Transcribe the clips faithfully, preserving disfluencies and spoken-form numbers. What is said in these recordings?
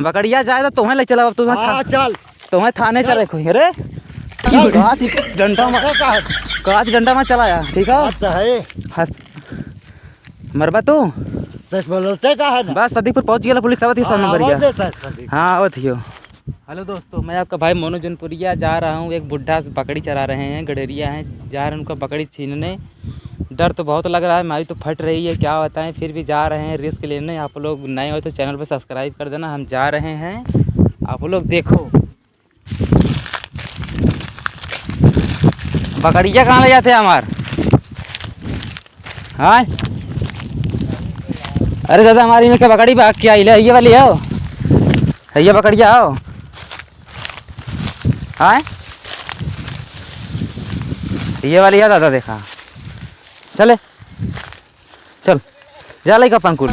बकरिया जाए तो तोहे ले चला, अब तू हाँ, था-, चल। तोहे थाने चल। चले कोई, अरे। चल। कात ही डंडा में, का है? कात ही डंडा में चला जा, ठीक है? बात तो है। हंस, मरबा तू? बस बोलते का है ना? बस सदीपुर पहुंच गया, पुलिस आवत ही, सौ हाँ, नंबर आवत गया। देता है सदीपुर। हाँ, आवत हियो। हेलो दोस्तों, मैं आपका भाई मोनू जौनपुरिया जा रहा हूँ एक बुढ़ा से बकरी चरा रहे हैं, गड़ेरिया हैं, जा रहे हैं उनका बकरी छीनने। डर तो बहुत लग रहा है, मारी तो फट रही है, क्या बताएं, फिर भी जा रहे हैं रिस्क लेने। आप लोग नए हो तो चैनल पर सब्सक्राइब कर देना, हम जा रहे हैं, आप लोग देखो। बकरिया कहाँ ले जाते हैं हमार? हाँ? अरे दादा, हमारी में क्या बकरी भाग के आई ले, ये वाली हो? है ये बकरिया हो? हाँ? ये वाली है दादा, देखा। चले। चल। जा लइका पंकुर।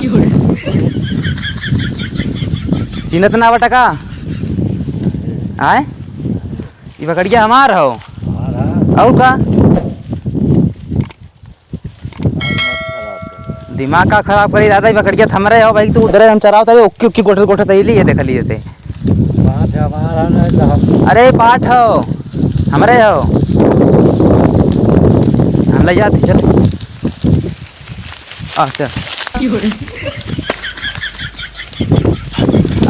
चिन्हत ना बटा का? आए? ई बकरिया हमार हो। और का? दिमाग का खराब करी दादा, ई बकरिया त हमरे हो भाई, तू उधरे हम चरावत रहे, ओक्की ओक्की गोठत गोठत अइली है, देख लिए ते। पाठ हमारा नहीं तो हम अरे पाठ हो, हमरे हो। हम ले जाते, चल। अच्छा।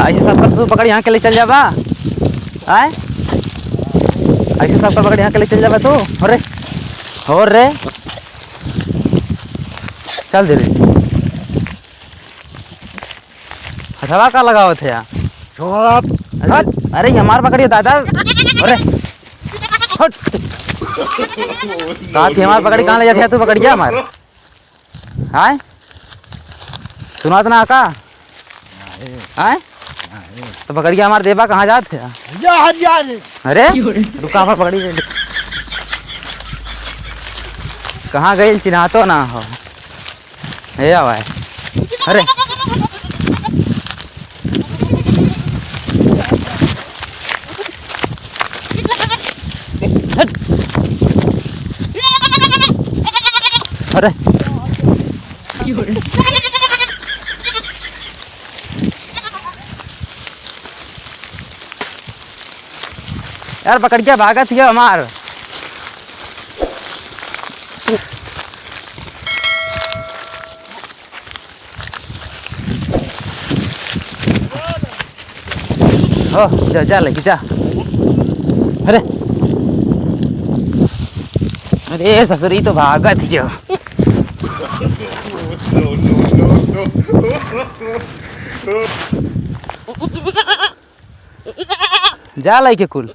ऐसे सबका तू पकड़ यहाँ के ले चल जाबा। आए? ऐसे सबका पकड़ यहाँ के ले चल जाबा तू। हो रे। हो रे। चल दे रे। हथवा का लगावत है यार? छोड़ा। अरे, अरे, ये हमार पकड़िए दादा। अरे, हट। कहा थी हमार पकड़ी, कहाँ ले जाते हैं तू पकड़िया हमार? आय? सुनात ना का? आय? तो पकड़िया हमार देबा कहाँ जात है? जा, हट जा रे। अरे, रुका, हमार पकड़ी। कहाँ गई, चिन्हातो ना हो। ए आवा है। अरे। हट। अरे। यार, बकरिया भागत हियो हमार। हो, जा, जा लेके जा। अरे, अरे ससुरी तो भागत हियो। जा लइके कुल।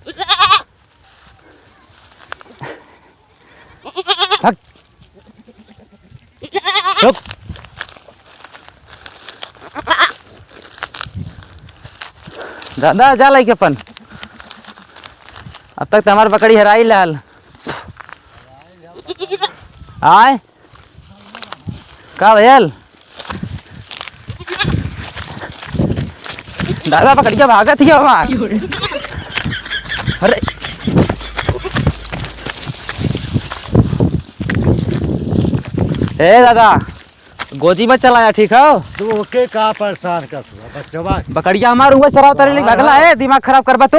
भाग। चुप। दादा, जा लइके अपन। अब तक तो हमार बकरी हेराई लाल। आय? का भयल? दादा, बकरिया भागत हियो हमार। अरे। ए दादा, गोजी मत चलाया, ठीक हो? तू ओके का परेशान कर तू, बच्चवा? बकरिया हमार हुआ चराव तारे, हाँ, भागला हाँ। है, दिमाग खराब करबा तू।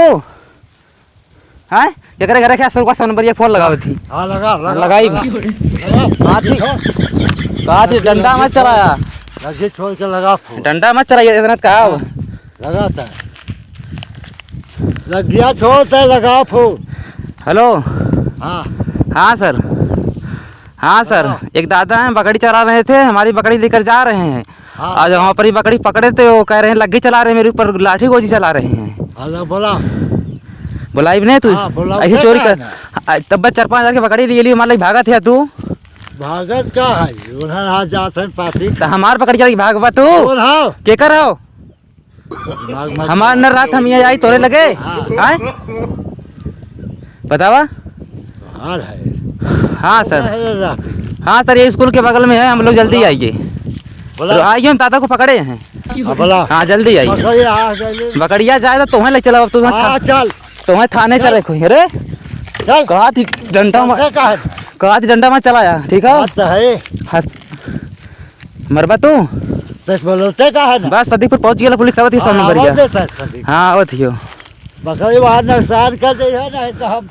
हैं? केकरे घरे क्या सुरगा सौ नंबर ये फोन लगावे थी? हाँ, लगा, लगा, लगाई। लगा, लगा। कहा थी, कहा थी, डंडा मत चलाया। लगे छोड़ के लगा फोन। डंडा मत चलाइए, इतना कहा हो। लगाता है। लग गया, छोड़ दे, लगा फोन। हेलो। हाँ। हाँ सर। हाँ सर, हाँ। एक दादा हैं, बकरी चरा रहे थे, हमारी बकरी लेकर जा रहे हैं। हाँ। आज वहाँ पर ही बकरी पकड़े थे, वो कह रहे हैं लग्गी चला रहे हैं, मेरे ऊपर लाठी गोजी चला रहे हैं। हेलो, बोला। बोलाई भी नहीं तू? हाँ, बोला, ऐसे वो चोरी कहता कर, है ना? आ, तब बस चार पाँच हजार के बकरी लिए लिए, मान लो भागत है तू। भागत का है? उन्हें आज जात है पाती। तो हमार बकरी चला के भागबा तू? बोल हाँ। के कर हो? दिमाग मत हमार खराब न रात हम यहाँ आई तोरे लगे। हाँ। आय? बतावा। हाँ है। हाँ सर। अरे रात। हाँ सर, ये स्कूल के बगल में है, हम लोग जल्दी आइए। बोला। तो आइए, हम दादा को पकड़े हैं। हाँ, बोला। हाँ, जल्दी आइए। पकड़िए, हाँ, जल्दी। बकरिया जाए तो तुम्हें ले चला, अब तुम्हें हाँ, था-, चल। तुम्हें थाने चल। चले कोई। अरे, चल। कहा थी डंडा में, चल, का है? कहा थी डंडा में चला जा, ठीक है? बात तो है। हंस, मरबा तू? बस बोलते का है ना? बस सदीपुर पहुँच गया, पुलिस आवत ही, हाँ, सामने बढ़िया। आवत देता है सदीपुर। हाँ, आवत ही हो। बकरी वहाँ नुकसान कर दी है, नहीं तो हम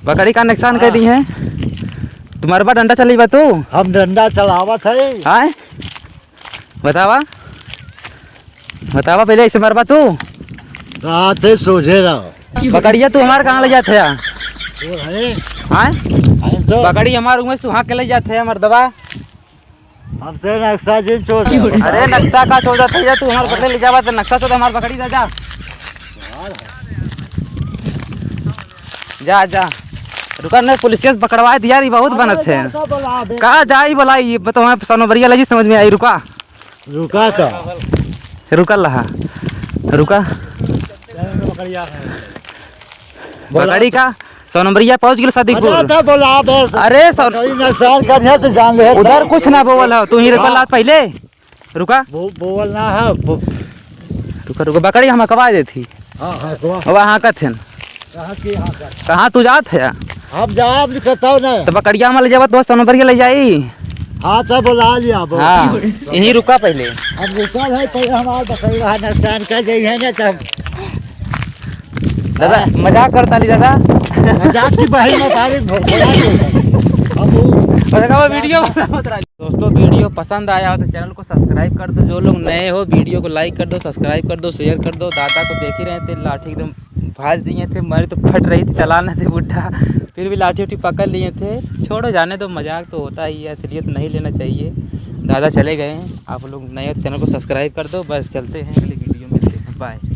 बकरी का नुकसान कर हाँ। दी है। तुम्हारे पास डंडा चली बा तू? हम डंडा चलावत है। आय? बतावा, बतावा पहले, ऐसे मरबा तू? रात है, सोझे रहो। बकरिया तू हमार कहाँ ले जात है? वो है। आय? है तो। बकरी हमार उमेश तू हाँ के ले जात है, मर्दवा? हमसे नक्शा जिन चोद। अरे नक्शा का चोदत है, तू हमार बकरी ले जावा तो नक्शा चोद हमार बकरी दे जा। जा, जा। रुका न, पुलिसिया से पकड़वा दिया, ई बहुत बनत है। का जाई बोलाई, ये तो वहाँ सोनबरिया लगी समझ में आई, रुका। रुका का? रुका लहा। रुका। बकरी का? सोनबरिया पहुँच गेल सदीपुर। अच्छा, तो बोला बस। अरे, सौ- बकरी नुकसान करिया तो जान ले। उधर कुछ ना बोल हो, तू ही रुका हाँ। ला पहले। रुका। बो-, बोल ना है, बो- रुका, रुका, बकरी हम हकवा देत ही। हाँ, हाँ, हकवा। अब हाँ कथेन। कहाँ की हाँ कर? कहाँ तू जात है? हम जाब नहीं करता हूँ ना। तो बकरिया में ले जाबा, तो सोनबरिया ले जाई। हाँ, तो बोला लिया, बोल। हाँ, यहीं रुका पहले। हम रुका भाई, पहले हमारा बकरी वहाँ नुकसान कर गई है ना, तब। दादा, मजाक करता नहीं दादा। मजाक की बहन में सारे भो-, बोला दे। अब वो और देखा वो वीडियो बनावत रहा। दोस्तों, वीडियो पसंद आया हो तो चैनल को सब्सक्राइब कर दो। जो लोग नए हो, वीडियो को लाइक कर दो, सब्सक्राइब कर दो, शेयर कर दो। दादा को देख ही रहे थे, लाठी एकदम भाज दिए थे, मारे तो फट रही थी, चला ना थे बुढ़ा, फिर भी लाठी उठी पकड़ लिए थे। छोड़ो, जाने दो, मजाक तो होता ही है, असलियत नहीं लेना चाहिए। दादा चले गए हैं, आप लोग नए हो तो चैनल को सब्सक्राइब कर दो। बस चलते हैं, अगली वीडियो में मिलते हैं, बाय।